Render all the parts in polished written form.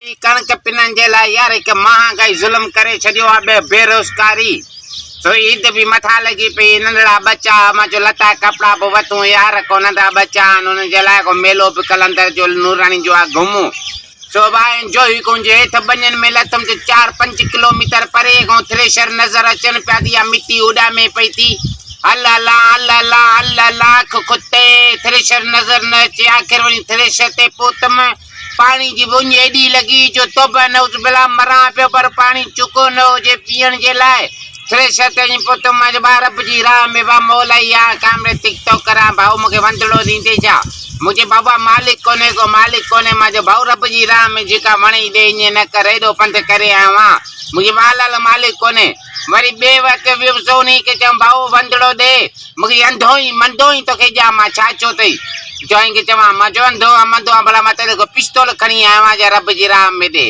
ڪڻڪ پنڻ جي لاء يار هڪ مهانگائي ظلم ڪري ڇڏيو آ ٻيو بيروزگاري سو عيد به مٿان لڳي پئي ننڍڙا ٻچا مان چيو لٽا ڪپڙا به وتون يار ڪو ننڍا ٻچا آهن انهن جي لاء ڪو ميلو به قلندر جو نوراڻي جو آ گهمون سو ڀائين جوهي ڪنج هيٺ ٻنين ۾ لٿم ته چار پنج ڪلوميٽر پري کان ٿريشر نظر اچن پيا ته اها مٽي اڏامي پئي ٿي. هل هلان هل هلان هل هلان اک کتي ٿريشر نظر نه اچي آخر وڃي ٿريشر تي پهتم. پاڻي جي به اڃ ايڏي لڳي جو توبه نعوذ بالله مران پيو پر پاڻي چڪو نه هجي پيئڻ جي لاء. ٿريشر تي وڃي پهتم مان چيو ڀاء رب جي راهه ۾ ڀاء مولائي آهيان ڪامريڊ ٽڪ ٽاڪ ڪران ڀائو مون کي وندڙو ڏيندين ڇا؟ مون چيو بابا مالڪ ڪونهي ڪو مالڪ ڪونهي مان چيو ڀائو رب جي راهه ۾ جيڪا وڻئي ڏي ائين نه ڪر ايڏو پنڌ ڪري آيو آهيان مون چيو بهرحال مالڪ ڪونهي وري ٻئي وقت ويم سو انهي کي چيم ڀائو وندڙو ڏي مون کي انڌو ئي مندو ئي توکي ڏيان مان ڇا چيو اٿئي جوائين کي چوان مان چيو انڌو آهيان مندو آهيان ڀلا مان تنهنجو ڪو پستول کڻي آيو آهيان جا رب جي راهه ۾ ڏي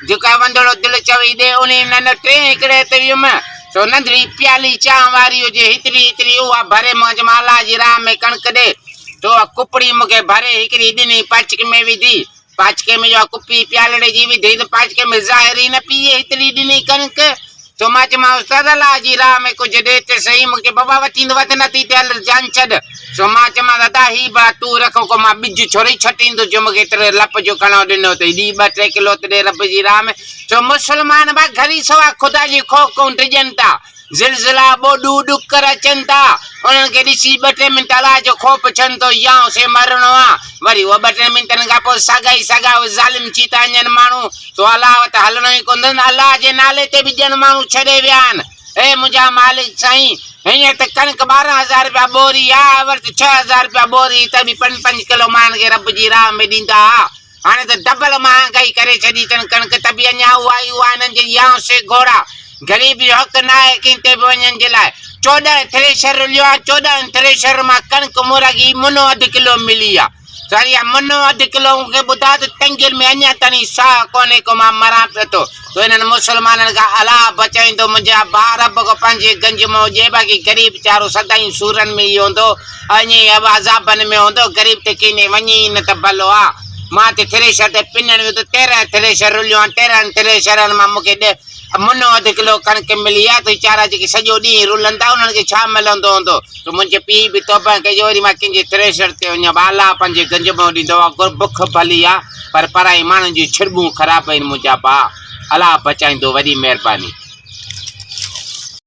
جيڪا وندڙو دل چوي ڏي انهي نه نه ٽئين هڪڙي تي ويم سو ننڍڙي پيالي چانهه واري هجي هيتري هيتري اها ڀري مون چيم الله جي راهه ۾ ڪڻڪ ڏي تو اها ڪپڙي مون کي ڀري هڪڙي ڏني پاچڪي ۾ وڌي. پاچڪي ۾ جو اها ڪپي پيالڙي جي وڌي ته پاچڪي ۾ ظاهر ئي نه پيئي هيتري ڏني ڪڻڪ. سو مان چيومانس استاد الله جي راهه ۾ ڪجهه ڏي ته سهي. مون کي چيو بابا وٺين ته وٺ نه ٿي ته هل جان ڇڏ. سو مان چيومانس ادا هي ڀلا تون رک ڪو مان ٻج ڇوري ڇٽيندس جو مون کي ايتري لپ جو ڪڻو ڏنو اٿئي. ڏي ٻه ٽي ڪلو ته ڏي رب جي راهه ۾. سو مسلمان به گهري سوا خدا جي خوف کان ڊڄن ٿا. زلزلا، ٻوڏون، ڏڪر اچن ٿا، انهن کي ڏسي ٻه ٽي منٽ الله جو خوف ڇن ٿو، يا سي مرڻو آ، وري اهو ٻه ٽي منٽن کان پوء ساڳا ئي ساڳا اهي ظالم ٿي ٿا وڃن ماڻهو، سو الله وٽ هلڻو ئي ڪونه اٿن، الله جي نالي تي به ڄڻ ماڻهو ڇڏي ويا آهن، اي منهنجا مالڪ سائين! هينئر ته ڪڻڪ 12 هزار رپيا ٻوري آ، اول ته 6000 رپيا ٻوري هئي ته به پنج پنج ڪلو ماڻهن کي رب جي راهه ۾ ڏيندا ها، هاڻي ته ڊبل مهانگائي ڪري ڇڏي اٿن ڪڻڪ ته به اڃا اها ئي اها هنن جي يانء سي گهوڙا غريب جو حق ناهي ڪنهن تي به وڃڻ جي لاء 14 ٿريشر رليو آهي 14 ٿريشر مان ڪڻڪ مورڳي منو اڌ ڪلو ملي آ ساري اها منو اڌ ڪلو مون کي ٻڌاء ته ٽنگين ۾ اڃا تڻي ساهه ڪونهي ڪو مان مران پيو ٿو تو انهن مسلمانن کان الله بچائيندو منهنجا ڀاء رب کان پنهنجي گنج مان هجي باقي غريب ويچارو سدائين سورن ۾ ئي هوندو ائين ئي عذابن ۾ هوندو، غريب ته ڪيني وڃي ئي نه ته ڀلو آ. مان ته ٿريشر تي پنڻ ويو ته 13 ٿريشر رليو آهن، 13 ٿريشرن مان مون کي منو اڌ ڪلو ڪڻڪ ملي آ ته ويچارا جيڪي سڄو ڏينهن رلن ٿا انهن کي ڇا ملندو هوندو. ته منهنجي پيء به توبهه ڪئي جو وري مان ڪنهن جي ٿريشر تي وڃان ڀلا الله پنهنجي گنج مان ڏيندو آ، بک ڀلي آ پر پرائي ماڻهن جون ڇڙٻون خراب آهن منهنجا ڀاء. الله بچائيندو وڏي مهرباني.